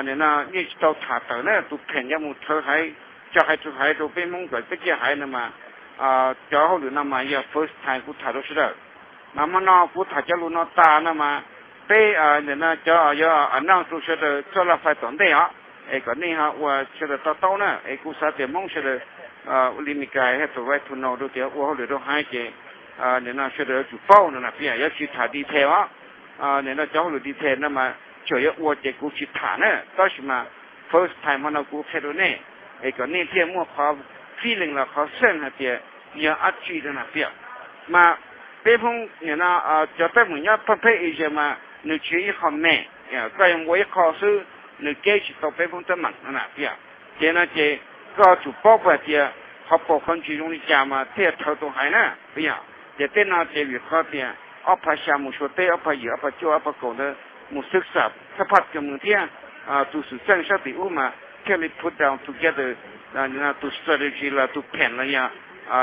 nim no yeej tsis tau tham tawm na, tus pheem yuav mus rhawv haiv, tso haiv rhawv haiv rau peb Hmoob kom peb ciaj haiv no mas, cov hauj lwm no mas yog first time kuv tham rau sawv daws. Mas hmo no kuv tham cov lus no tas no mas peb nim no cov yuav announce rau sawv daws txoj laj fais tom ntej os, es kom nej ho ua sawv daws to taub na, es kuv xav tias Hmoob sawv daws li Meskas have the right to know rau tias ua hauj lwm rau haiv ces nim no sawv daws yuav tsum paub no na, peb yuav tsis tham detail os. Nim no cov hauj lwm detail no mas tseem yuav ua ces kuv tsis tham na, tab sis mas first time hmo no kuv qhia rau nej, es kom nej thiaj muaj qhov feeling los qhov sense hais tias yog dab tsi no na, peb mas peb Hmoob nim no cov teeb meem nyob Phaj Pheej Asia mas nws tsis yog ib qho me, koj yuav ua ib qho xwb, nws keb tsis tau peb Hmoob teeb meem no na, peb ces no ces koj tsum paub hais tias qhov paus qhov ntsis zoo li cas mas thiaj rhawv tau haiv na, peb yog ces tej no ces vim qhov tias ob phav xya mus Suav teb, ob phav yim, ob phav cuaj, ob phav kaum ntawd mus xwb xam thab phaj cov mus thiab tus xwm txheej sab tim ub mas thiaj li put down together tus strategy los tus plan los yog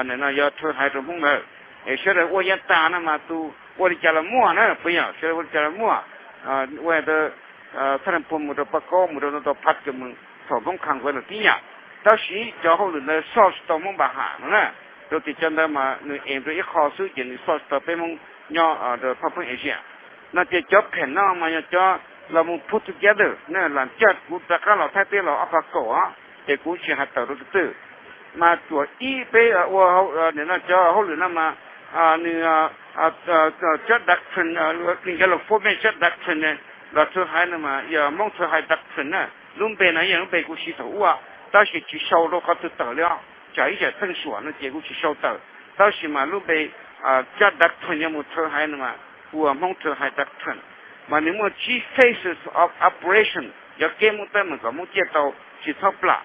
nim no yog rhawv haiv rau Hmoob ntawd. Es sawv daws ua yeej tas no mas tus ua li cas los muaj na, peb yog sawv daws ua li cas los muaj. Ua ntawd thaj nab pua mus rau Paj Kaub mus rau ntau ntau phaj cov mus thaum Hmoob Congress los tib yam, tab sis cov hauj lwm ntawd soj tsis tau Hmoob Npam Ham no na, rau tias cov ntawd mas nws aim rau ib qho xwb ces nws soj tsis tau peb Hmoob nyob rau Phaj Pheej Asia. No ces cov plan no mas yog cov los mus put together na, lam caj kuv rov qab los Thaib teb los ob phav kaum os, ces kuv tsis hais tawm rau tus twg. Mas tsuas ib peb ua nim no cov hauj lwm no mas nws cov doctrine, nws cov laus format cov doctrine los rhawv haiv no mas yog Hmoob rhawv haiv doctrine na. Lub npe no yog lub npe kuv siv thaum ub, tab sis tsis sau rau qhov twg tawm li os, tsam ib yam txheej suam no ces kuv tsis sau tawm. Tab sis mas lub npe cov doctrine yuav mus rhawv haiv no mas hu ua Hmoob rhawv haiv doctrine. Mas nws muaj tsib phases of operation, yog kev Hmoob teeb meem kom Hmoob ciaj tau tsis txhob plam.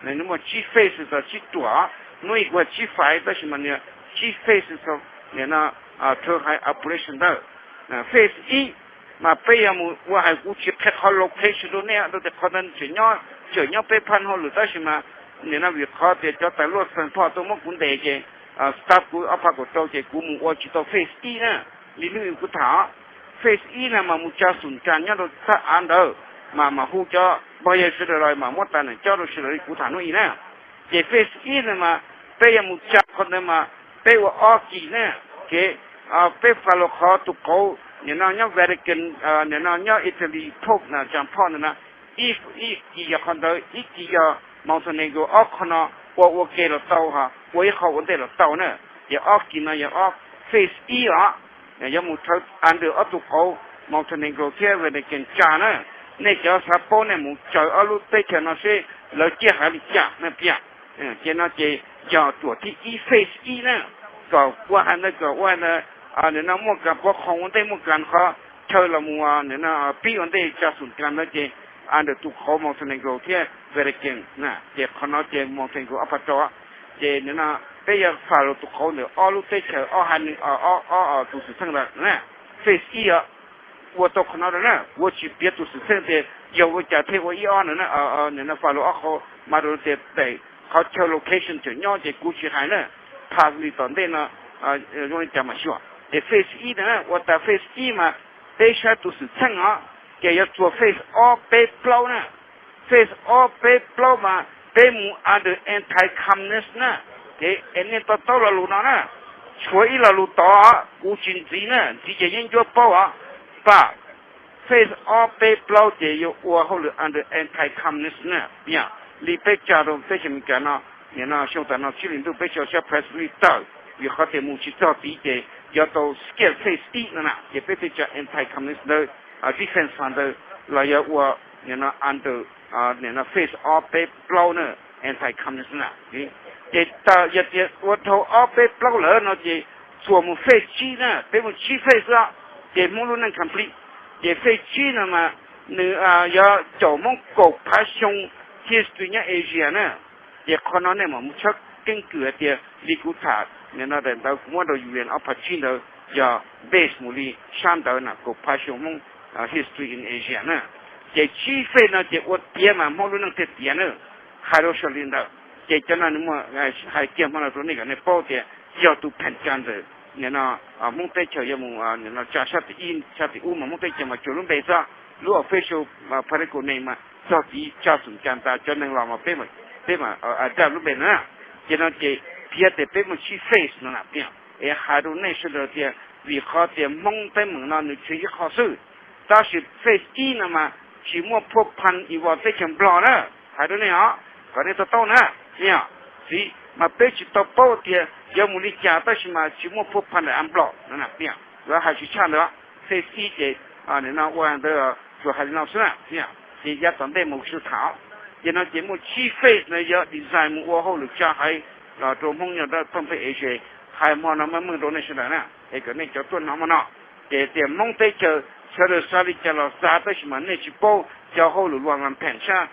Nws muaj tsib phases, tsib ruam, hnub ib kuv tsib fais, tab sis mas nws tsib phases, nim no rhawv haiv operation ntawd. Phase ib mas peb yuav mus ua, hais kuv tsis qhia qhov location rau nej rau tias qhov ntawd tseem nyob, tseem nyob peb phaj hauj lwm, tab sis mas nim no vim qhov tias cov tais luaj xeem phoj tuaj muab kuv ntes ces stop kuv ob phav kaum rau ces kuv mus ua tsis tau phase ib na. Li hnub kuv tham, phase ib na mas mus tsa xum kas nyob rau thaj av ntawd, mas mas hu cov npog yawg sawv daws los mas muab tas neem cob rau sawv daws li kuv tham hnub ib na. Ces phase ib na mas peb yuav mus tsa qhov ntawd mas peb ua ob kis na. Ces peb follow qhov tus qauv nim no nyob Vatican, nim no nyob Italy Pope na, John Paul ntawd na, ib kis yog qhov ntawd, ib kis yog Montenegro, ob qho no ua ua ke los tau, ua ib qho ua ntej los tau na. Ces ob kis no yog ob phase ib os, yuav mus rhawv under ob tug qauv Montenegro thiab Vatican tsa na. Nej cov xav paub nej mus tsaws ob lub teb chaws no seb lawv ciaj haiv li cas na, peb yog. Ces no ces yog ruam thib ib, phase ib na, kom ua hais ntawd, kom ua hais ntawd, nim no muaj kas pov qhoo ua ntej, muaj kas qhov chaw los mus nim no pib ua ntej tsa xum kas ntawd ces under tus qauv Montenegro thiab Vatican na. Ces qhov no ces Montenegro ob phav rau, ces nim no peb yuav follow tus qauv ntawm ob lub teb chaws, ob haiv neeg, ob tus xwm txheej ntawd na. Phase ib os, ua tau qhov no rau na, kuv tsis piav tus xwm txheej tias yog ua cas thiaj ua ib ob no na, nim no follow ob qhov mas rau tias pem qhov chaw location tseem nyob ces kuv tsis hais na, pass li tom ntej no zoo li cas mam xyuas. Ces phase ib na, ua tas phase ib mas peb saib tus xwm txheej os, ces yuav txuas phase ob peb plaub na. Phase ob peb plaub mas peb mus under anti-communist na. Ces nej to taub lo lus no na, tshuav ib lo lus tod kuv tsis ntxiv na, ntxiv ces yeeb ncuab paub os. Pas phase ob peb plaub ces yuav ua hauj lwm under anti-communist na. Yog li peb tsa rau teb chaws Amelikas no, nim no xyoo tas no tsib hlis ntuj peb tsa sab press release tawm, vim qhov tias mus tsis txog tid ces yuav tau skip phase ib no na, ces peb thiaj tsa anti-communist ntawd, defense fund ntawd los yog ua nim no under nim no phase ob peb plaub na, anti-communist na. Ces yog tias ua dhau ob peb plaub lawm no ces txuas mus phase tsib na, peb mus tsib phase xwb, ces Hmoob lub neej complete. Ces phase tsib no mas nws yuav caum Hmoob kaum phav xyoo history nyob Asia na. Ces qhov no nej mam mus tshawb keeb kwm hais tias li kuv tham nim no daim ntawv kuv muab rau U N ob phav tsib ntawd yog base mus li sab ntawd na, kaum phav xyoo Hmoob history in Asia na. Ces tsib phase no ces ua tiav mas Hmoob lub neej thiaj tiav na. Hais rau sawv li ntawd ces cov no nws muaj, hais kiag hmo no rau nej kom nej paub tias yog tus pheem tsa ntawm nim no Hmoob teb chaws yuav mus nim no tsa sab tim ib, sab tim ub mas Hmoob teb chaws mas tsuas lub npe xwb, lub official political name mas txog tiv tsa xum ca tas cov neeg los mas peb, peb mas adapt lub npe no na. Ces no ces piav tias peb muaj tsib phase no na peb. Es hais rau nej sawv daws tias vim qhov tias Hmoob teeb meem no nws tshuav ib qho xwb, tab sis phase ib no mas tsis muaj phua phan i vos teb chaws Nplog na, hais rau nej os kom nej to taub na. Txiv mas peb tsis tau paub tias yuav mus li cas tab sis mas tsis muaj phua phan daim a nplom no na peb. Yuav hais tsis tshaj ntawd, phase ib ces nim no ua ntawd tsuas hais li no xwb na. Ces yav tom ntej mus sib tham, ces no ces muaj tsib phase no yog design mus ua hauj lwm tsa haiv los rau Hmoob nyob rau Pohnpei Asia, hais hmo no meej meej rau nej sawv daws na, es kom nej cov tuaj hnov hmo no. Ces tias Hmoob teb chaws sawv daws xav li cas los xav tab sis mas nej tsis paub cov hauj lwm luag vam pheem sab,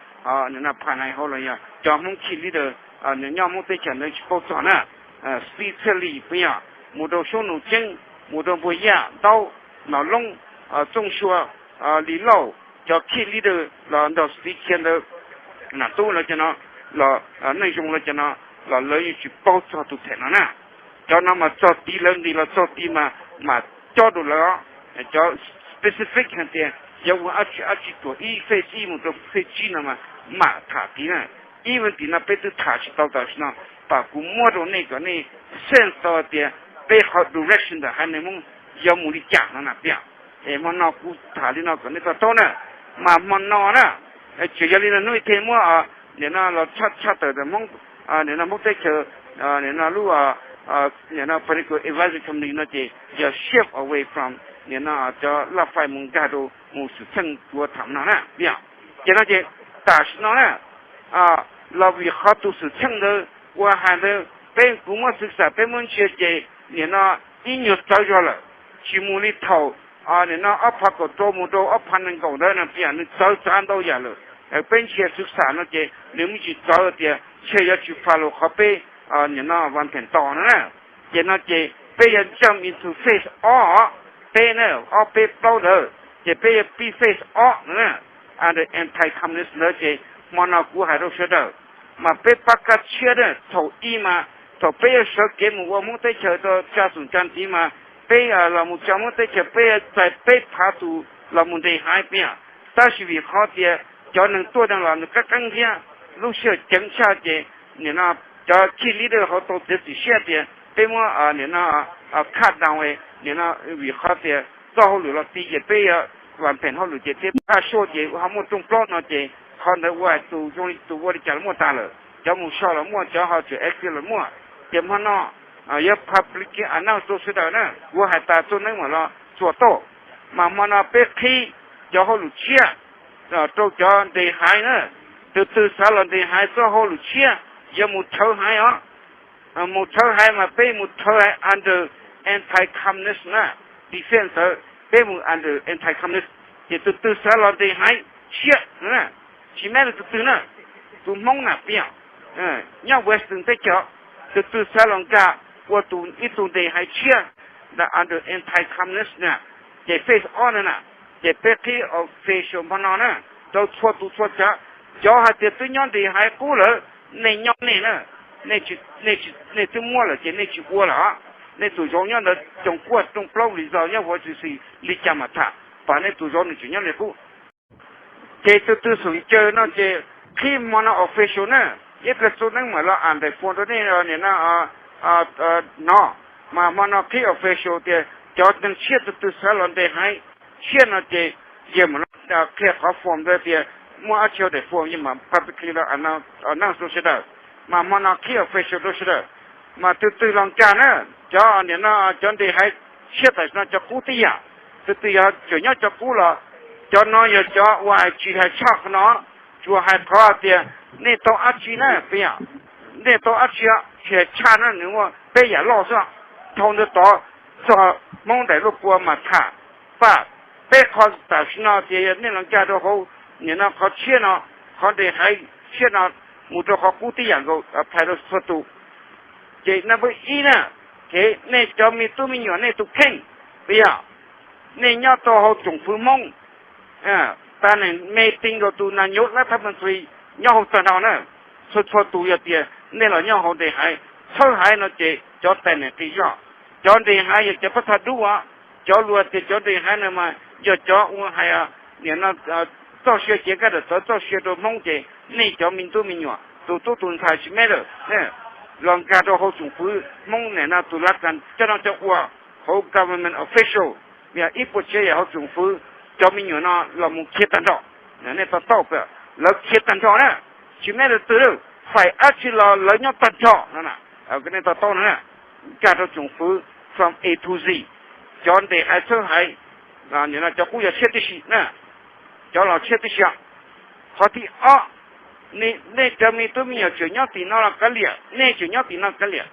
nim no phas nais hauv los yog cov Hmoob key leader nyob Hmoob teb chaws ntawd tsis paub txog na. Xib Txhiaj Lis peb yog mus rau Soob Nus Ceeb, mus rau Npuag Yaj, Ntaub, Nom Loob, Txooj Sua, Lis Lauj, cov key leader los nrog Xib Khiav ntawd, Nam Tub lawv cov no, los Neej Zoo lawv cov no, los lawv yeej tsis paub txog tus phem no na. Cov no mas txog tid lawv nqis los txog tid mas mam cob rau lawv os. Cov specific hais tias yuav ua dab tsi dab tsi tuam ib phase ib mus rau phase tsib no mas mam tham tid na. Ib vas tim no peb twb tham tsis tau tam sim no, pam kuv muab rau nej kom nej sense tau tias peb qhov direction ntawm haiv neeg Hmoob yuav mus li cas no na peb. Es hmo no kuv tham li no kom nej to taub na. Mas hmo no na, tseem yog li no hnub ib thiaj muab nim no los tshaj tawm ntawm Hmoob, nim no Hmoob teb chaws, nim no lub, nim no Political Advisory Committee no ces yog shift away from nim no cov laj fai mus nkag rau mus xwm txheej ua tham no na peb. Ces no ces tam sim no na, los vim qhov tus xwm txheej ntawd ua hais ntawd peb kuv muab xwv xam peb muab ntsia ces nim no ib nyuag txawv zog lawm, tsis mus li thaum nim no ob phav kaum rau mus rau ob phav nees nkaum ntawd no peb, nws txawv txav ntau yam lawm. Peb ntsia xwv xam no ces nws muaj tsis txawv tias ntshe yuav tsis follow qhov peb nim no vam pheem tos no na. Ces no ces peb yuav jump into phase ob, peb na, ob peb plaub ntawd ces peb yuav pib phase ob no na. Under anti-communist ntawd ces hmo no kuv hais rau sawv daws, mas peb pab kab tshiab na, thaum ib mas thaum peb yuav sawv kev mus ua Hmoob teb chaws rau tsa xum ca ntxiv mas peb los mus tsa Hmoob teb chaws peb yuav txais peb phav tus los mus nres haiv peb. Tab sis vim qhov tias cov neeg tuaj neeg los nws qab qeeb thiab lub sij hawm ceev tshaj ces nim no cov key leader hauv tau txiav txim siab tias peb muab nim no cut down, nim no vim qhov tias txoj hauj lwm los ti ces peb yuav vam pheem hauj lwm ces thiab pab suaj ces ho muaj rooj plaub no ces qhov ntawd ua hais tus zoo li tus ua li cas los muaj tas lawm, cov mus so los muaj, cov ho tseem active los muaj. Ces hmo no yuav public announce rau sawv daws na, kuv hais tas txog neeb mam los txuas tau, mas hmo no peb qhib cov hauj lwm tshiab rau cov nres haiv na. Tus twg xav los nres haiv txoj hauj lwm tshiab yuav mus rhawv haiv os. Mus rhawv haiv mas peb mus rhawv haiv under anti-communist na, defense ntawd peb mus under anti-communist. Ces tus twg xav los nres haiv tshiab, tsis matter tus twg na, tus Hmoob na peb, nyob Western teb chaws, tus twg xav los nkag ua tus ib tug nres haiv tshiab under anti-communist na, ces phase ob na na, ces peb qhib official hmo no na rau txhua tus txhua tsav. Cov hais tias twb nyob nres haiv qub lawm, nej nyob nej na, nej twb muab lawm ces nej tsis ua lawm. Nej tus zoov nyob ntawd, coom kuaj rooj plaub li zog nyob Washington li cas mam tham, pam nej tus zoov nws tseem nyob li qub. Ces tus twg xum caw no ces qhib hmo no official na, ib pliag txog neeb mam los am daim fo rau nej nim no hnov. Mas hmo no qhib official tias cov neeg tshiab tus twg xav los nres haiv tshiab no ces yog mam qhia qhov form ntawd tias muaj ob txhiab daim form yog mam publicly los announce rau sawv daws. Mas hmo no qhib official rau sawv daws. Mas tus twg los nkag na, cov nim no cov nres haiv tshiab tam sim no cov qub tib yam, tus twg yog tseem nyob cov qub los, cov no yog cov uas tsis hais tshaj qhov no, tsuas hais qhov tias nej tau dab tsi na peb, nej tau dab tsi, tsis hais tshaj na, nws muaj peb yam loj xwb. Dhau ntawd tod txog Hmoob daim lub pua mas tham, pab peb qhov tam sim no tias yog nej los nkag rau hauv nim no qhov tshiab no, qhov nres haiv tshiab no mus rau qhov qub tib yam nkaus, phais rau txhua tus. Ces number ib na, kev nej cov me tub me nyuam nej tus kheej, peb yog nej nyob rau hauv tsoom fwv Hmoob, tas neem me tee nkaus tus nas nyuv lab thab me ntxhi nyob hauv tag nrho na. Txhua txhua tus yog tias nej los nyob hauv nres haiv, txhawb haiv no ces cov tais neem qis zog. Cov nres haiv yog cov pab thaj dub os, cov luag tias cov nres haiv no mas yog cov ua hais nim no txoj sia, cev nkaj daim tawv txoj sia rau Hmoob ces nej cov me tub me nyuam, tus tub tus ntxhais tsis matter, los nkag rau hauv tsoom fwv Hmoob nim no tus lab kas coj noj coj ua hauv government official, ib puas tsav yam hauv tsoom fwv, cov me nyuam no los mus khiav tag nrho. Nej to taub, lawv khiav tag nrho na, tsis matter twg, faim dab tsi los lawv nyob tag nrho no. Nej to taub no na, nkag rau tsoom fwv from A to Z, cov ntes haiv txhawb haiv, cov qub yog tshiab tib si na, cov los tshiab tib si. Qhov thib ob, nej cov me tub me nyuam tseem nyob tim no los kav liam, nej tseem nyob tim no kav liam,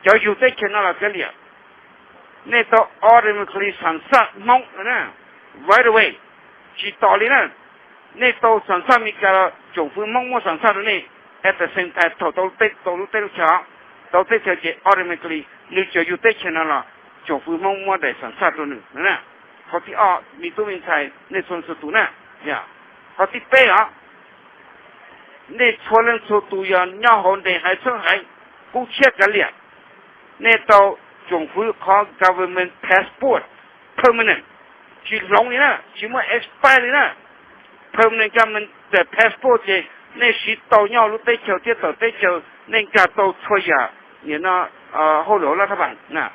cov yug teb chaws no los kav liam, nej tau automatically xam xaj Hmoob no na, right away, tsis tos li na. Nej tau xam xaj Amelikas los tsoom fwv Hmoob muab xam xaj rau nej at the same time thaum tau lub teb chaws, tau teb chaws ces automatically nws tseem yug teb chaws no los tsoom fwv Hmoob muab daim xam xaj rau nws. Qhov thib ob, me tub me ntxhais nej txhua leej txhua tus na, qhov thib peb os, nej txhua leej txhua tus yog nyob hauv ntes haiv txhawb haiv qub tshiab kav liam, nej tau tsoom fwv qhov government passport permanent, tsis hloov li na, tsis muaj expire li na. Permanent government passport ces nej siv tau nyob lub teb chaws thiab tawm teb chaws, nej nkag tau txhua yam nim no hauj lwm hauv lab thab vam na.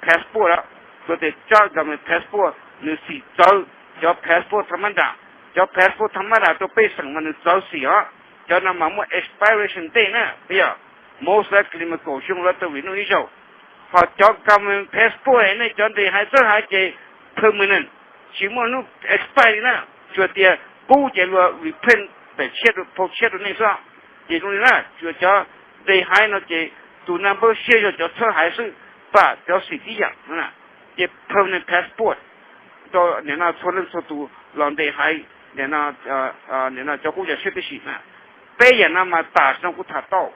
Passport, kuv tias tsab government passport nws xim txawv cov passport tham ma da. Cov passport tham ma da rau pej xeem mas nws txawv xim os, cov no mas muaj expiration date na, yog most likely mas kaum xyoo lawv tau renew ib zaug. Ho cov government passport nej cov ntes haiv txhawb haiv ces permanent, tsis muaj hnub expire li na, tsuas tias qub ces luag reprint daim tshiab, phau tshiab rau nej xwb. Ces zoo li na, tsuas cov ntes haiv no ces tus number siab yog cov txhawb haiv xwb, pam cov xim tib yam. Ces permanent passport rau nim no txhua leej txhua tus los ntes haiv, nim no cov qub yog tshiab tib si na. Peb yam no mas tam sim no kuv tham tau,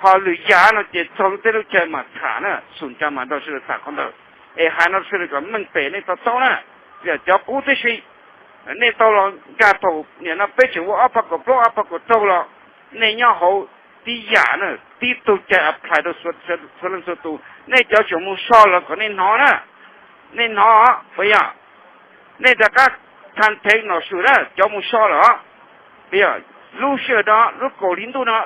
ho lwm yam no ces txog lub teb lub chaw mas tham na, xum ca mas nrog sawv daws tham qhov ntawd. Es hais no sawv daws kom meej pem nej to taub na, yog cov qub tib si, nej tau los nkag thaum nim no peb tseem ua ob phav kaum plaub ob phav kaum rau los, nej nyob hauv tib yam na, tib tug cai apply rau txhua leej txhua tus. Nej cov tseem mus so los kom nej hnov na, nej hnov puas yog? Nej rov qab contact no sum na, cov mus so lawm os. Yog lub sij hawm no lub kaum hli ntuj no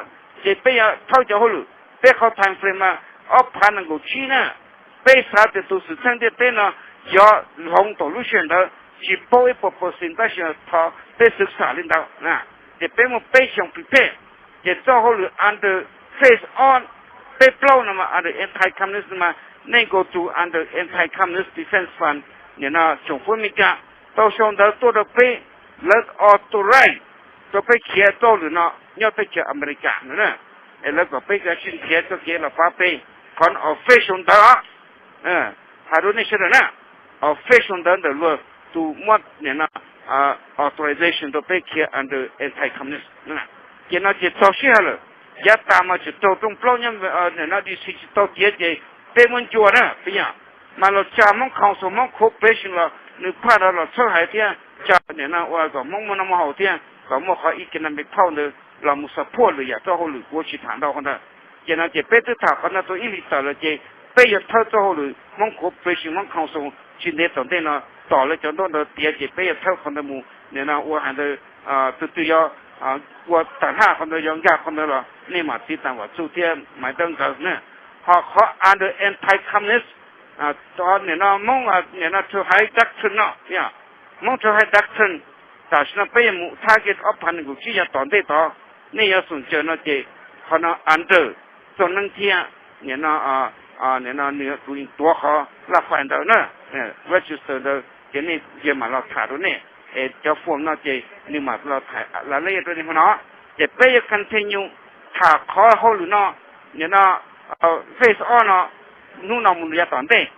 ces peb yuav thawb cov hauj lwm. Peb qhov time frame mas ob phav nees nkaum tsib na. Peb xav tias tus xwm txheej ntiaj teb no yuav hloov thaum lub sij hawm ntawd, tsis paub ib puas percent tab sis thov peb xwv xam li ntawd na. Ces peb muaj peb xyoo prepare, ces txoj hauj lwm under phase one, peb plaub no mas under anti-communist mas nej go to under anti-communist defense fund, nim no tsoom fwv Amelikas tau sau ntawv tuaj rau peb, lawv authorize rau peb khiav txoj hauj lwm no nyob teb chaws Amelikas no na. Es lawv kom peb kav tsij nrhiav txoj kev los pab peb, qhov no official ntawv os. Hais rau nej sawv daws na, official ntawv ntawm luag tus muab nim no authorization rau peb khiav under anti-communist. Ces no ces txog sij hawm lawm, yav tas mas tseem raug rooj plaub nyob nim no D C tsis tau tiav ces peb muab ncua na, peb yog mas los tsa Hmoob Council, Hmoob Cooperation los nws phaj rov los txhawb haiv thiab tsa nim no ua kom Hmoob muaj noj muaj haus thiab kom muaj qhov economic power ntawd los mus support lwm yam txoj hauj lwm kuv tsis tham ntau qhov ntawd. Ces no ces peb twb tham qhov no tau ib hlis tawm lawm ces peb yuav thawb txoj hauj lwm Hmoob Cooperation, Hmoob Council tsis ntev tom ntej no tos lawv cov ntaub ntawv tiav ces peb yuav thawb qhov ntawd mus. Nim no ua hais ntawd, tus twg yog ua tag haj qhov ntawd, yog nkag qhov ntawd los nej mam txiv tas vam txuj thiab maiv dawb nkawd na. Ho qhov under anti-communist, nim no Hmoob nim no rhawv haiv doctrine no, Hmoob rhawv haiv doctrine, tam sim no peb yuav mus target ob phav nees nkaum tsib yav tom ntej tod, nej yuav xum caws no ces qhov no under txog neeb thiab nim no, nim no nws tus tuav qhov laj fais ntawd na, register ntawd ces nej, yawg mam los tham rau nej, es cov form no ces nws mam los tham lav lej rau nej hmo no. Ces peb yuav continue tham qhov hauj lwm no, nim no phase ob no, hnub no mus yav tom ntej.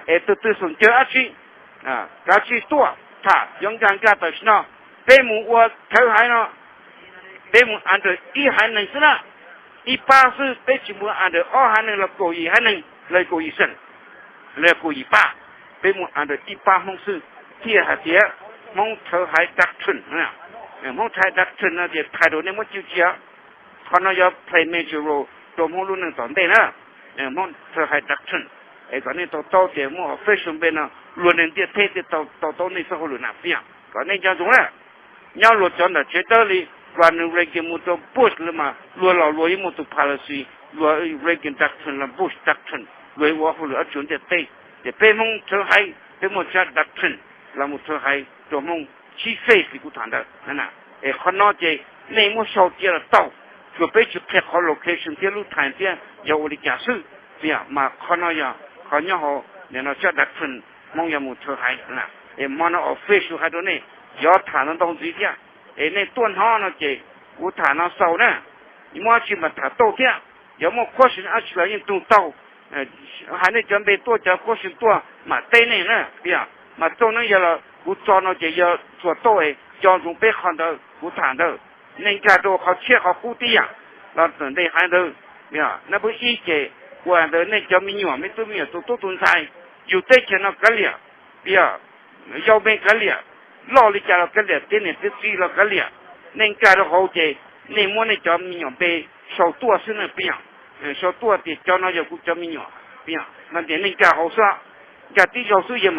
Es tus twg xum caws dab tsi, kav tsij tuaj tham, yuav nkag nkag tam sim no. Peb mus ua rhawv haiv no, peb mus under ib haiv neeg xwb na, ib pab xwb, peb tsis mus under ob haiv neeg los kaum yim haiv neeg los kaum yim xeem los kaum yim pab. Peb mus under ib pab Hmoob xwb, thiaj hais tias Hmoob rhawv haiv doctrine. Hmoob rhawv haiv doctrine no ces title nej muab cim cia, qhov no yuav play major role rau Hmoob lub neej tom ntej na. Hmoob rhawv haiv doctrine, es kom nej to taub tias muaj official npe no luag neeg ntiaj teb thiaj to taub nej txoj hauj lwm na, peb yog kom nej nco ntsoov na. Nyob luag cov ntawm tsev dawb li, Ronald Reagan mus rau Bush lawm mas luag los luag yeej muaj tus policy, luag Reagan doctrine los Bush doctrine, luag ua hauj lwm ob tsuas ntiaj teb. Ces peb Hmoob rhawv haiv, peb muaj tsab doctrine los mus rhawv haiv rau Hmoob, chief faith li kuv tham ntawd. Es qhov no ces nej muab sau cia los tau, tsuas peb tsis qhia qhov location thiab lub time thiab yog ua li cas xwb. Tiam mas qhov no yog qhov nyob hauv nim no tsab doctrine Hmoob yog mus rhawv haiv. Es hmo no official hais rau nej, yog tham ntau ntau ntxiv thiab, es nej tuaj hnov no ces kuv tham no xaus na, muaj dab tsi mas tham tau thiab. Yog muaj question dab tsi los yeej tug tau, hais nej cov npe tuaj, cov question tuaj mam teb nej na. Tiam mas txoj neeb yog los kuv tso no ces yog txuas tau es nco ntsoov peb qhov ntawd kuv tham ntawd. Nej nkag rau qhov tshiab qhov qub tib yam los txawm nte haiv ntawd. Nab peb ib ces ua ntawd nej cov me nyuam, me tub me nyuam tus tub tus ntxhais, yus teb chaws no kav liam, yog yau me kav liam, loj li cas los kav liam, tib niam tib txiv los kav liam, nej nkag rau hauv ces nej muab nej cov me nyuam npe sau tuaj xwb na peb yom. Sau tuaj tias cov no yog kuv cov me nyuam peb yom, no ces nej nkag hauv xwb. Nkag tib zaug xwb yawg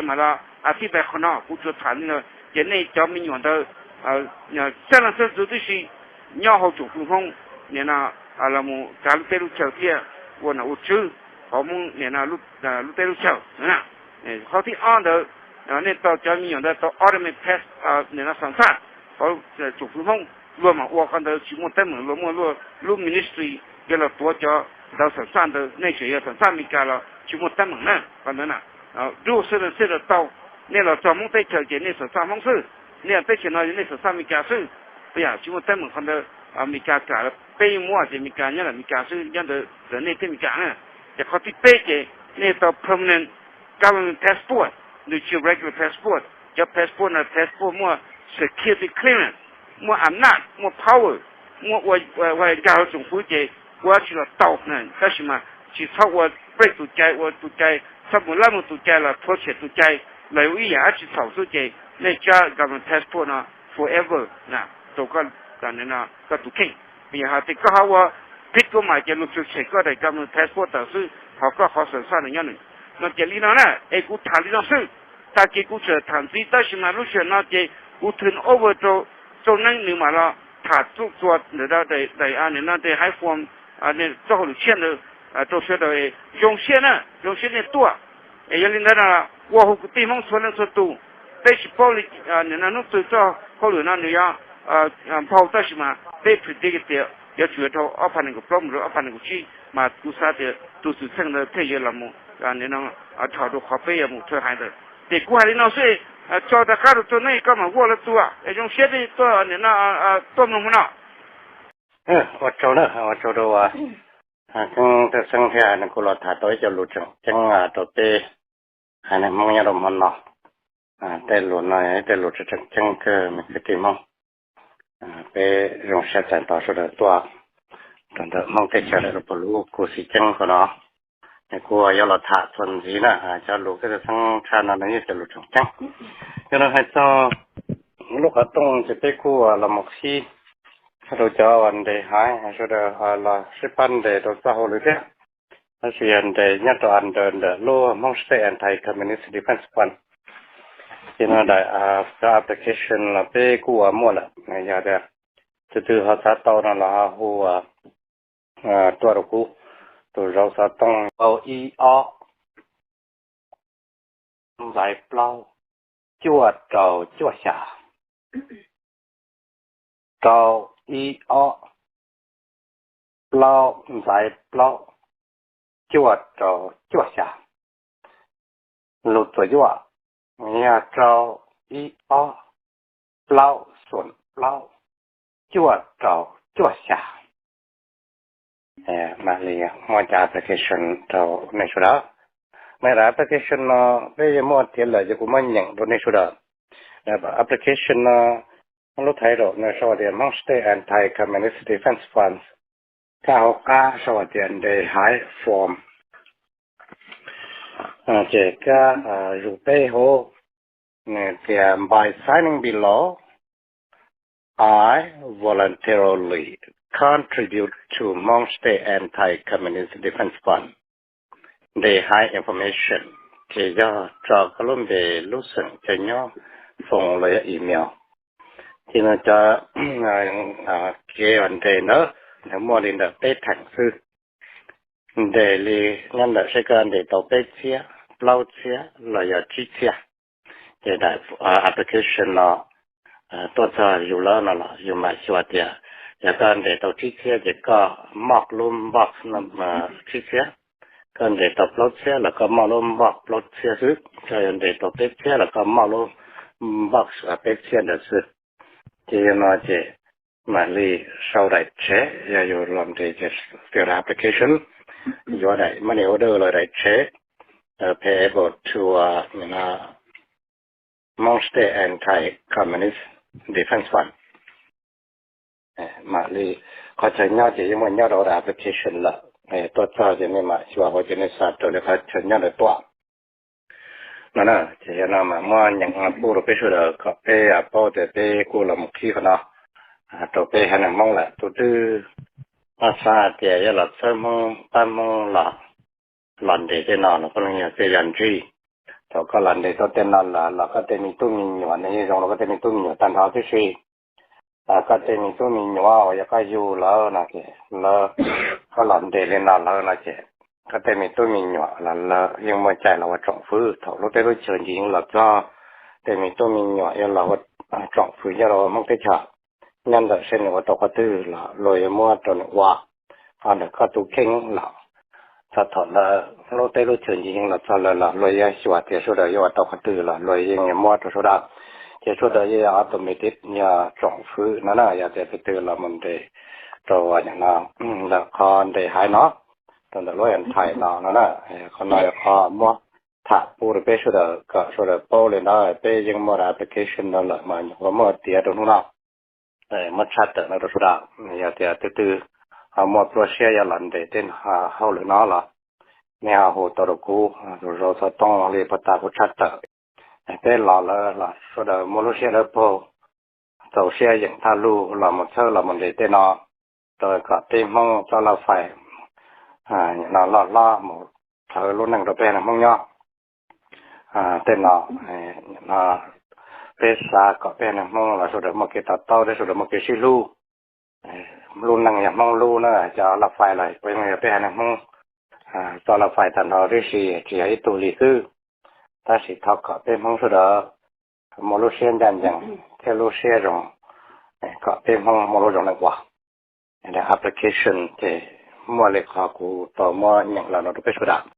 mam los a tib pais qhov no kuv tsuas tham li no. Ces nej cov me nyuam ntawd xeeb leej xeeb ntxwv tib si nyob hauv tsoom fwv Hmoob nim no los mus kav lub teb lub chaw thiab ua nom ua tswv hauv Hmoob nim no lub teb lub chaw. Qhov thib ob ntawd, nej tau cov me nyuam ntawd tau automatic pass nim no xam xaj hauv tsoom fwv Hmoob, luag mam ua qhov ntawd tsis muaj teeb meem, luag muaj luag lub ministry yuav los tuav cov ntawd xam xaj ntawd, nej tseem yog xam xaj Amelikas los tsis muaj teeb meem na qhov ntawd na. Dual citizenship los tau, nej los txog Hmoob teb chaws ces nej xam xaj Hmoob xwb, nej teb chaws no nej xam xaj Amelikas xwb. Peb yam tsis muaj teeb meem qhov ntawd, Amelikas kam los peb yeej muab ces Amelikas nyob ntawm Amelikas xwb, nyob ntawd ntawm nej thiab Amelikas na. Ces qhov thib peb ces nej tau permanent government passport, nws tsis regular passport, cov passport no passport muaj security clearance, muaj amnaj, muaj power, muaj ua nkag hauv tsoom fwv ces ua dab tsi los tau na. Tab sis mas tsis txhob ua break tus cai, ua tus cai txhob mus lab mus tus cai los rhuav tshem tus cai los ua ib yam dab tsi txhaum xwb ces nej tsab government passport no forever rau koj tus kheej. Yog hais tias koj ho ua phib koj mas ces luag tsuas tshem koj daim government passport tawm xwb, ho koj qhov xam xaj nws nyob nws. No ces li no na, es kuv tham li no xwb. Tag kis kuv tseem tham ntxiv tab sis mas lub sij hawm no ces kuv turn over rau Txooj Neeb nws mam los tham txuj txua ntawm daim nim no daim haiv form, txoj hauj lwm tshiab ntawd rau sawv daws. Zoo siab na, zoo siab nej tuaj. Es yog li ntawd no ua hu kwv tij Hmoob txhua leej txhua tus, peb tsis paub li nim no hnub twg txoj hauj lwm no nws yuav nphau tab sis mas peb predict tias yuav tsum dhau ob phav nees nkaum plaub mus rau ob phav nees nkaum tsib mas kuv xav tias tus xwm txheej ntawd thiaj yuav los mus nim no dhau rau qhov peb yuav mus rhawv haiv ntawd. Ces kuv hais li no xwb, tso rov qab rau Txooj Neeb koj mam ua lawm tus, zoo siab nej tuaj nim no tuaj mloog hmo no. Ua tsaug na, ua tsaug rau Txooj Neeb thiab, nws kuj los tham tau ib co lus tseem ceeb rau peb haiv neeg Hmoob nyob rau hmo no. Tej lus no yog tej lus tseem ceeb kawg kwv tij Hmoob. Peb zoo siab txais tos sawv daws tuaj rau ntawm Hmoob teb chaws lawm rau puag lub kub xim ceeb ko no. Nws kuj yuav los tham txuas ntxiv na, cov lus koj txhob tshaj no nws yeej cov lus tseem ceeb. Yog no hais txog lub qhov rooj ces peb kuj los mus qhib rau cov uas ntes haiv sawv daws los sib pab ntes rau txoj hauj lwm thiab. Tab sis yog ntes nyob rau under ntawm lub Hmoob State Anti-Communist Defense Fund, ces no daim cov application los peb kuj ua muaj lawm. Yog tias tus twg ho xav tau no los ho hu tuaj rau kuv. Tus zauv xov tooj rau ib ob ntxaiv plaub cuaj rau cuaj xya, rau ib ob plaub ntxaiv plaub cuaj rau cuaj xya. Lus txuas yuaj yog rau ib ob plaub xoom plaub cuaj rau cuaj xya. Mam li muaj cov application rau nej sawv daws. Mas daim application no peb yuav muaj tiav lawm ces kuv muab nyeem rau nej sawv daws. Application no lub title no sau tias Hmong State Anti-Communist Defense Fund, thiab hauv qab sau tias ntes haiv form. Ces koj zus peb hauv, nws tias by signing below, I voluntarily contribute to Hmong State Anti-Communist Defense Fund. Ntes haiv information ces yog tso koj lub npe, lub xeem, chaw nyob, phone los yog email. Ces no cov kev ua nres ntawd nws muaj li ntawm peb theem xwb. Nres li nyob ntawm seb koj nres tau peb txhiab, plaub txhiab los yog tsib txhiab. Ces daim application no tuaj txog yus lawm no los yus mam xyuas tias yog koj nres tau tsib txhiab ces koj moj lub box tsib txhiab, koj nres tau plaub txhiab los koj moj lub box plaub txhiab xwb, koj yuav nres tau peb txhiab los koj moj lub box peb txhiab ntawd xwb. Ces yog no ces mam li sau daim tsev, yog yus los nres ces fill application, yuav daim money order los daim tsev, payable to Hmong State Anti-Communist Defense Fund. Mam li qhov chaw nyob ces yeej muaj nyob rau daim application lawm. Tuaj txog ces nej mam xyuas hauv ces nej xa raws li qhov chaw nyob ntawd tuaj no na. Ces yog no mas muab nyeem pub rau peb sawv daws kom peb paub tias peb kuj los mus qhib qhov no rau peb haiv neeg Hmoob lawm. Tus twg xav hais tias yuav los txhawb Hmoob pab Hmoob los, los nres tej no los koj yeej yog tej yam ntsig. Thaum koj los nres tau tej no los, los koj tej me tub me nyuam nws yeej zoo rau koj tej me tub me nyuam tag nrho tib si. Koj tej me tub me nyuam uas yog koj yug lawm no ces lawv, koj los nres li no lawm no ces koj tej me tub me nyuam los lawv yeej muaj cai los ua tsoom fwv. Thaum lub teb lub chaw ncig yeej los txog, tej me tub me nyuam yuav los ua tsoom fwv nyob rau Hmoob teb chaws. Nyob ntawm seb nws ua tau qhov twg los luag yuav muab rau nws ua. Ho ntawm koj tus kheej los txog thaum lawv lub teb lub chaw ncig yeej los txog lawm los luag yuav xyuas tias sawv daws yuav ua tau qhov twg los luag yeej yuav muab rau sawv daws. Ces sawv daws yeej yog automatic yog tsoom fwv no na. Yog tias tus twg los mus nres rau ntawm qhov nres haiv no, rau ntawm lub nthaim no no na, qhov no yog qhov muab tham pub rau peb sawv daws kom sawv daws paub li ntawd. Peb yeej muaj daim application no lawm mas nyuam qhuav muab tiav rau hnub no, muab tshaj tawm no rau sawv daws. Yog tias tus twg ho muaj plua siab yuav los nres tej hauj lwm no los nej ho hu tau rau kuv, tus zau xov tooj li puag ta kuv tshaj tawm. Peb los lawm los sawv daws muaj lub siab dawb paug, txaus siab yeem thaj lug los mus txhawb los mus nres tej no, rau kom peb Hmoob txoj laj fais no loj hlob mus plhawv lub neej rau peb haiv neeg Hmoob nyob. Tej no peb xav kom peb haiv neeg Hmoob los sawv daws muaj kev to taub thiab sawv daws muaj kev sib hlub. Lub neej yog Hmoob lub na, cov laj fais los puav leej yog peb haiv neeg Hmoob txoj laj fais tag nrho tib si, tsis yog ib tug li xwb. Tab sis thov kom peb Hmoob sawv daws muaj lub siab ncaj ncees thiab lub siab zoo, kom peb Hmoob muaj lub zoo neej ua. Application ces muaj li qhov kuv tau muab nyeem los no rau peb sawv daws.